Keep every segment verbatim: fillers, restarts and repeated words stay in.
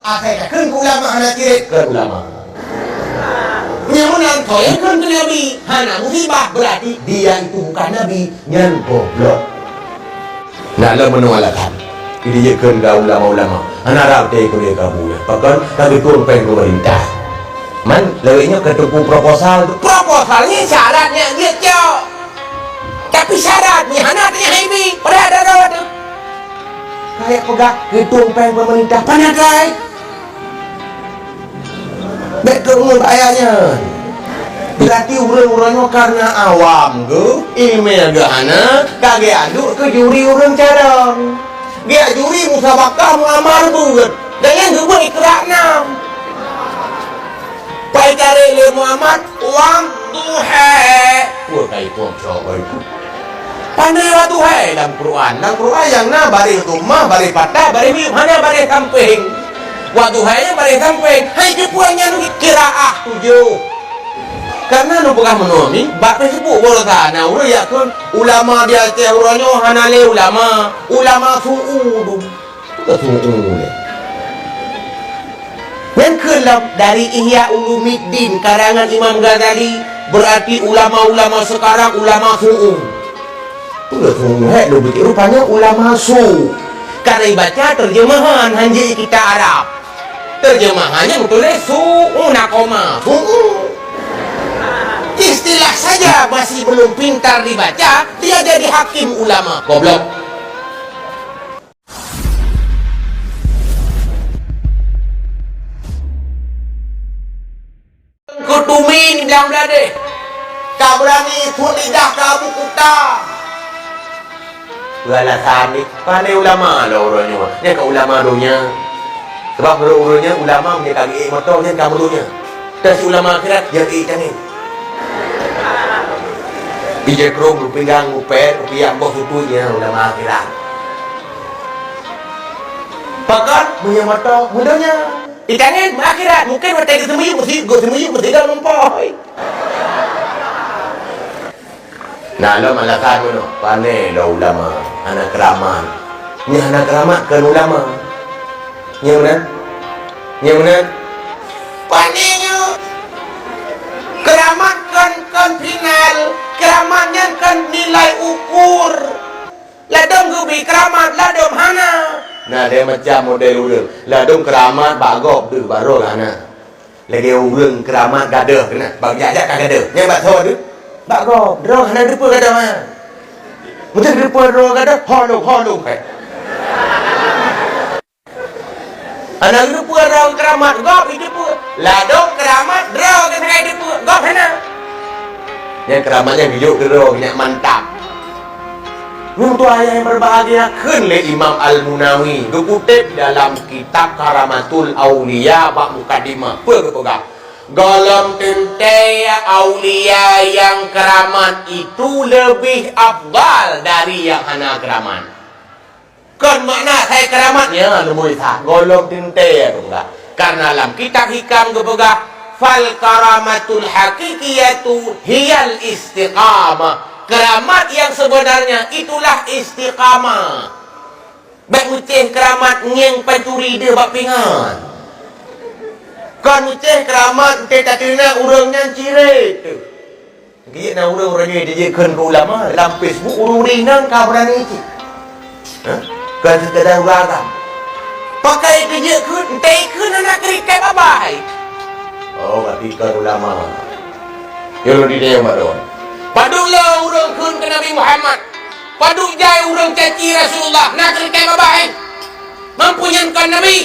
Asai takheun keu ulama hana cirét, kheun ulama. Nyang meunan, soe nyang kheun keu nabi hana musibah, berarti dia itu bukan nabi, nyan goblok. Nah, lom meunoe alasan. Jadi jeuet kheun keu ulama-ulama. Hana rab teuh keu lé kabu nyan. Pakon ka geutueng péng pemerintah. Man, lawét nyoe ka teungku proposal tu. Proposal nyan syarat nyang jeuet cok. Tapi syarat nyan hana teunyang hai bi, padahai ada dua tu. Kayak peugah geutueng péng pemerintah, pana tai. Bék keu ngon ayah nyan. Berarti ureuëng-ureuëng nyoe karena awam geuh, iéleumé geuh hana, ka geuaduk keu juri ureuëng carông. Geujak juri musabakah muammar beuet, dan nyan geubeuet ikra nam. Pai tarek lé Muhammad, "Wadduha." Wah, ka ipom syok oi. Pandai wadduha lam Quran. Lam Quran nyang na baréh dhammah, baréh fathah, baréh mim, hana baréh sampéng. Wadduha nyan baréh sampéng. Hai, teupeue nyan qiraah tujoh. Karena neupeugah meunoe mi, bak Facebook baroesa na ureuëng jak kheun ulama di Aceh uroe nyoe hana lé ulama, ulama su'u dum. Bukan su'u lé. Nyan kheun lom dari Ihya Ulumuddin karangan Imam Ghazali, berarti ulama-ulama sekarang ulama su'u. Ulama su'u, hek lôn peucit, rupanya ulama su. Karena ibaca terjemahan hanjeuet kitab Arab. Terjemahannya betul eh, su'u na koma, su'u. Istilah saja masih belum pintar dibaca, dia jadi hakim ulama. Goblok. Keu tumi niblang bladeh, ka beurani phon lidah keu abu kuta. Peue alasan nyoe? Pane ulama lom uroe nyoe, nyan ka ulama donya. Sabab meunurot uroe nyoe ulama meunyoe ka geuék moto nyan ka meudonya. Tapi ulama akhirat, nyan ék tangieng. Ijai krông, pinggang, mupèt, rupiah, boh sutut, nyan ulama akhirat. Pakon meunyoe moto meudonya. Itangen meuakhirat, mungken watèe geuseumiyueb meusi-, geuseumiyueb meusidang lumpoe. Nah, lom alasan meunoe, pane lom ulama hana keuramat. Nyang hana keuramat kon ulama. Nyang meunan? Nyang meunan? Pane nyoe? Keuramat kon, kon final, keuramat nyan kon nilai ukur. Ladôm geubi keuramat, ladôm hana. Na dua macam model ureueng. Ladôm keuramat bak gob deuh, bak droe hana. Lagèe ureueng keuramat gadôh keunan, bak jak-jak ka gadôh. Nyan bak soe deuh? Bak gob. Droe hana teupeue gadôh nyan. Meunyoe teupeue droe gadôh, holong, holong, hai. Hana geuteupeue droe keuramat, gob jiteupeue. Ladôm keuramat droe keuh sagai jiteupeue, gob hana. Nyan keuramat nyan geujok keu droe, nyan mantap. Nyan tuan nyang berbahagia kheun lé Imam Al-Munawi, geukutéb dalam kitab Karamatul Auliya bak mukadimah. Peue geupeugah? Gohlom teuntèe aulia nyang keuramat itu leubeh afdal dari nyang hana keuramat. Kon makna asai keuramat nyan leubeh that, gohlom teuntèe ateuh peugah. Karena lam kitab Hikam geupeugah, "Fal karamatul haqiqiyatu hiyal istiqamah." Keuramat yang sebenarnya itulah istiqamah. Bèk meucéh keuramat ngieng pancuri deuh bak pingan. Kon meucéh keuramat, 'oh tateunak ureueng nyan cirét teuh. Geujeuet na ureueng-ureueng nyoe jijeuet kheun keu ulama, lam Facebook ureueng-ureueng inong ka beurani cit. Hah? Kon seukeudar ureueng agam. Pakai geujeuet kheun, entah kheun aneuk kriket babah hai. Oh, berarti kon ulama. Nyoe lôn ditanyong bak droe. Padub lom ureueng kheun keu Nabi Muhammad? Padub jai ureueng caci Rasulullah? Na kriket babah hai. Mampu nyan kon Nabi.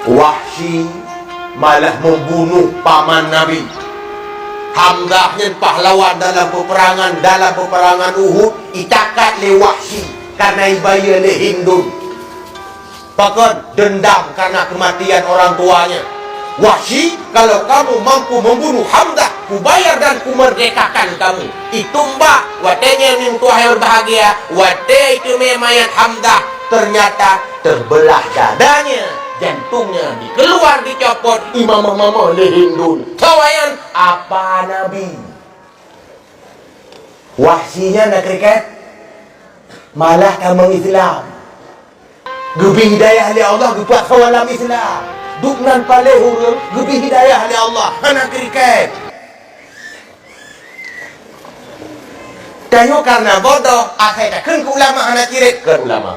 Wahsy malah membunuh paman Nabi. Hamzah nyan pahlawan dalam peperangan, dalam peperangan Uhud, itakat lé Wahsy karena ibayeue lé Hindun. Pakon? Dendam karena kematian orang tuanya. Wahsy, kalau kamu mampu membunuh Hamzah, kubayar dan kumerdekakan kamu. Itumbak, watèe nyan ureueng tuha nyang berbahagia, watèe iteumé mayat Hamzah, ternyata terbelah dadanya, jantungnya dikeluar, dicopot, imamah-mamah lé Hindun. Sawayan apa Nabi? Wahsy nyan na kriket, malah tamong Islam. Geubri hidayah lé Allah, geupasoe lam Islam. Duek nan paléh ureuëng geubri hidayah lé Allah, hana kriket. Tanyoe kareuna bodoh, asai takheun keu ulama hana cirét, kheun ulama.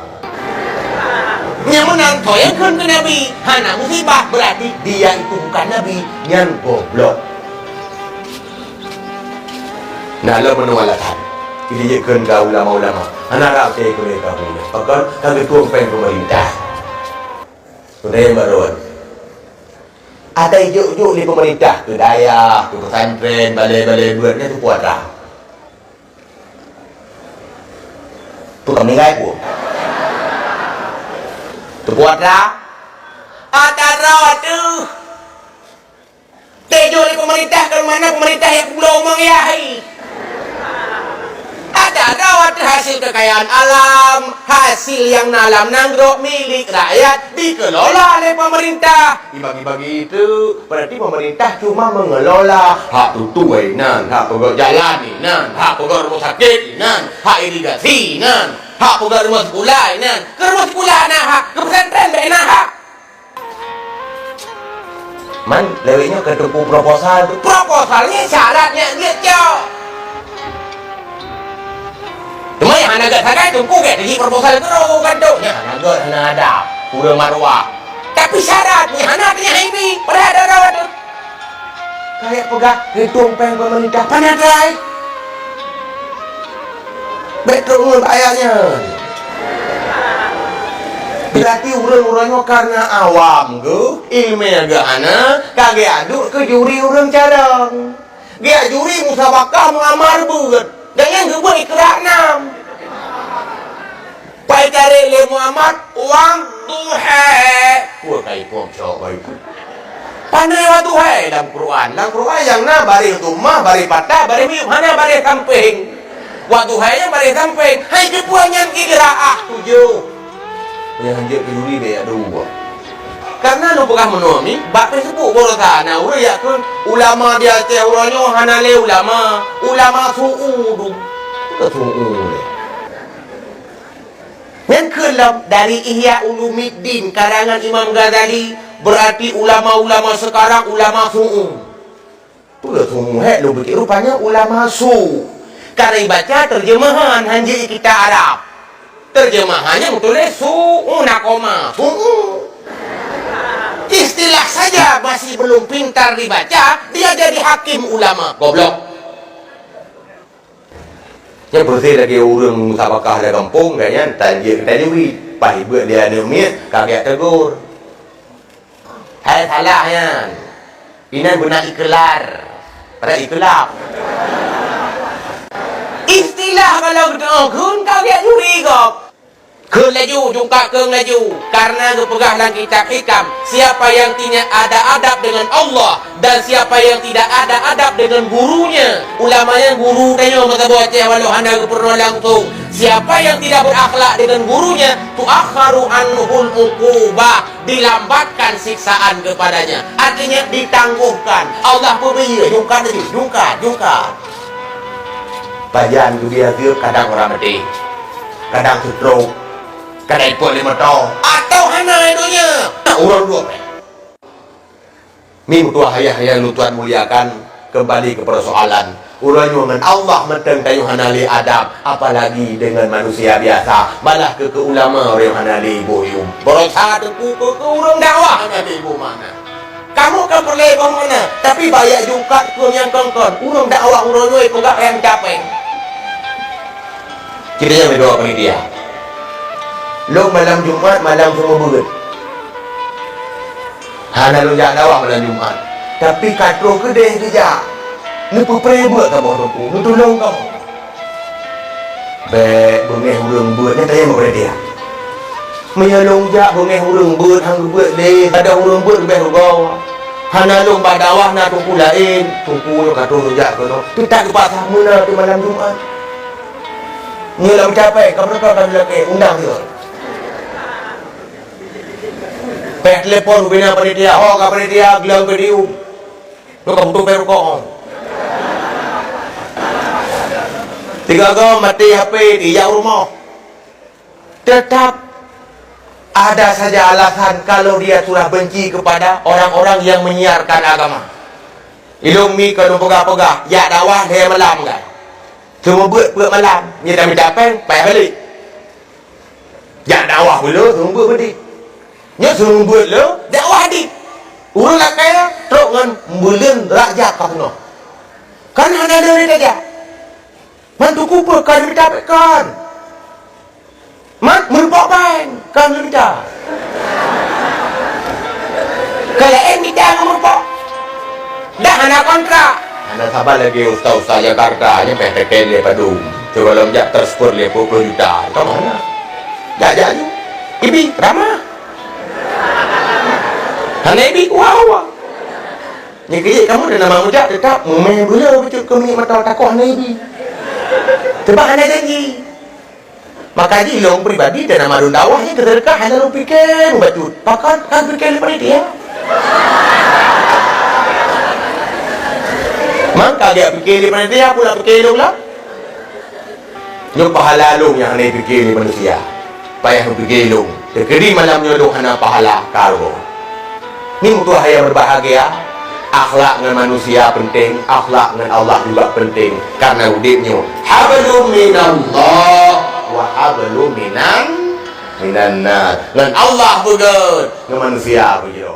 Nyang meunan, soe nyang kheun keu Nabi hana musibah, berarti dia itu bukan Nabi, nyan goblok. Nah, lom meunoe alasan. Jadi jeuet kheun keu ulama-ulama. Hana rab teuh keu mereka punya. Pakon ka geutueng péng pemerintah. Sudah yang baru. Ada jok-jok di pemerintah, ke dayah, ke pesantren, balai-balai buat, nyan tu kuadra. Tu ka meninggai pun. Tu kuadra. Ada roh tu. Teujok lé pemerintah, keu mana pemerintah nyang peubloe umong yah hai. Ada, ada hasil kekayaan alam, hasil nyang na lam nanggroe milik rakyat dikelola lé pemerintah. Dibagi-bagi itu, berarti pemerintah cuma mengelola hak tutui nan, hak peugöt jalan nan, hak peugöt rumah sakit nan, hak irigasi nan, hak peugöt rumah sekolah nan. Keu rumah sekolah na hak, keu pesantren bèk na hak. Man, lewat nyoe ka teupeu proposal tu. Proposal nyan syarat nyan jeuet cok. Teuma nyang hana gèt sagai teungku gèt jih proposal tu kan tu. Nyang hana gèt hana ada. Kurang maruah. Tapi syarat nyan hana teunyah ini. Padahal ada rawat tu. Kayak peugah hitung péng pemerintah panas ai. Bèk trok ngon ayat nyan. Berarti ureueng-ureueng nyoe kareuna awam geuh, ileumèe geuh hana, ka geuaduk keu juri ureueng carông. Geuaduk juri musabakah muamar beuet, dan nyan geubeuet ikrak nam. Pai tarek lé muamar wadduha. Wah, kai pom cok baik. Pane wadduha lam Quran. Lam Quran nyang na baréh dhammah, baréh fathah, baréh mim, hana baréh sampéng. Wadduha nyang baréh sampéng. Hai keupeue nyan qiraah tujoh. Nyang hanjeuet keu juri deh, aduh. Karena lôn peugah meunoe mi, bak Facebook baroesa na ureueng jak kheun ulama di Aceh uroe nyoe hana lé ulama, ulama su'u du. Bukan su'u lé. Nyan kheun lom dari Ihya Ulumuddin karangan Imam Ghazali, berarti ulama-ulama sekarang ulama su'u. Peue su'u hék lôn peucit, rupanya ulama su. Karena ibaca terjemahan hanjeuet kitab Arab. Terjemahannya beutôi su'u nakoma, su'u. Istilah saja masih belum pintar dibaca, dia jadi hakim ulama. Goblok. Nyan peureuséh lagèe ureueng musabakah lam gampông, ka nyan tajeuet tajwid. Paih beuet lé aneuk miet, ka geujak teugor. Hai salah nyan. Inan beuna iklar. Padahai iklab. Istilah kalau geutanyoe kheun ka geujak juri gob. Kheun laju, jungkat kheun laju, karena geupeugah lam kitab Hikam, siapa yang tidak ada adab dengan Allah dan siapa yang tidak ada adab dengan gurunya, ulama nyan guru tanyoe meusaboh Aceh walau hana geupeurunoe langsung, siapa yang tidak berakhlak dengan gurunya, tuakharu anhul uqubah, dilambatkan siksaan kepadanya. Artinya ditangguhkan. Allah peubiyeu, jungkat laju, jungkat, jungkat. Pajan geubiyeu kadang orang maté, kadang stroke, kadang ipot lé moto, atau hana donya. Nah, ureueng dua pih. Mi meutuah ayah nyang lôn tuan muliakan, kembali ke persoalan. Uroe nyoe ngon Allah mantong tanyoe hana lé adab, apalagi dengan manusia biasa. Malah keu, keu ulama ureueng hana lé iboh yum. Baroesa teungku keu, keu ureueng dakwah hana lé iboh makna. Kamoe kan peureulèe boh makna, tapi bak jak jungkat keu nyang kon-kon. Ureueng dakwah uroe nyoe peugah nyang capek. Kita nyang meudoa panitia. Lôn malam Jumat, malam seumeubeuet. Hana lôn jak dakwah malam Jumat. Tapi ka troh keudeh geujak. Neupeupreh beuet kamoe teungku, neutulông kamoe. Bèk beungèh ureueng beuet nyan tayang beuet dia. Meunyoe lôn jak beungèh ureueng beuet han geubeuet lé, padahai ureueng beuet leubeh rugoe. Hana lôn bak dakwah na teungku laén, teungku nyoe ka troh lôn jak keunoe. Teutak geupaksa meuna teuh malam Jumat. Nyoe lam capek, ka beureukat ka dilakèe, undang dia. Pèh telepon ubena panitia, ho ka panitia, geulang keu diu. Nyoe ka butuh pèh rukok. Tiga gom maté H P, tijak u rumoh. Teutap Ada saja alasan kalau dia sudah benci kepada orang-orang yang menyiarkan agama. Ilôn mi ka lôn peugah-peugah, jak dakwah lhèe malam kan. Seumeubeuet peuet malam, nyoe tamita péng, payah balek. Jak dakwah beu lôn, seumeubeuet beu dit. Nyoe seumeubeuet lôn, dakwah dit. Ureueng lakèe trok ngon buleuen rajab ka peunoh. Kan hana lé tajak. Man Teungku peue ka mita péng kon. Man meureumpok péng ka mita. Ka laén mita ngon meureumpok. Dah hana kontrak. Hana saban lagèe ustaz-ustaz Jakarta, nyan payah teukèe lé padum. Coba lom jak transfer lé peuet ploh juta. Ka mana? Jak, jak ju. Ibi, ramah. Hana ibi, wah, wah. Nyan keuh jih kamoe dan nama mujak teutap mumè beu lé bacut keu minyeuk mata takoh hana ibi. Sebab hana janji. Maka jih lôn pribadi dan nama lôn dakwah nyan keu seudeukah hana lôn pike meubacut. Pakon ka pike lé panitia. Mangka geupike lé panitia pula pike lôn lah. Nyoe pahala lôn nyang hana pike lé manusia. Payah pike lôn. Teukeudi malam nyoe lôn hana pahala ka rugoe. Ni meutuah nyang berbahagia, akhlak ngon manusia penting, akhlak ngon Allah juga penting. Karena udép nyoe hablum minallah wa hablum minan minan nas. Ngon Allah beugét, ngon manusia beujroh.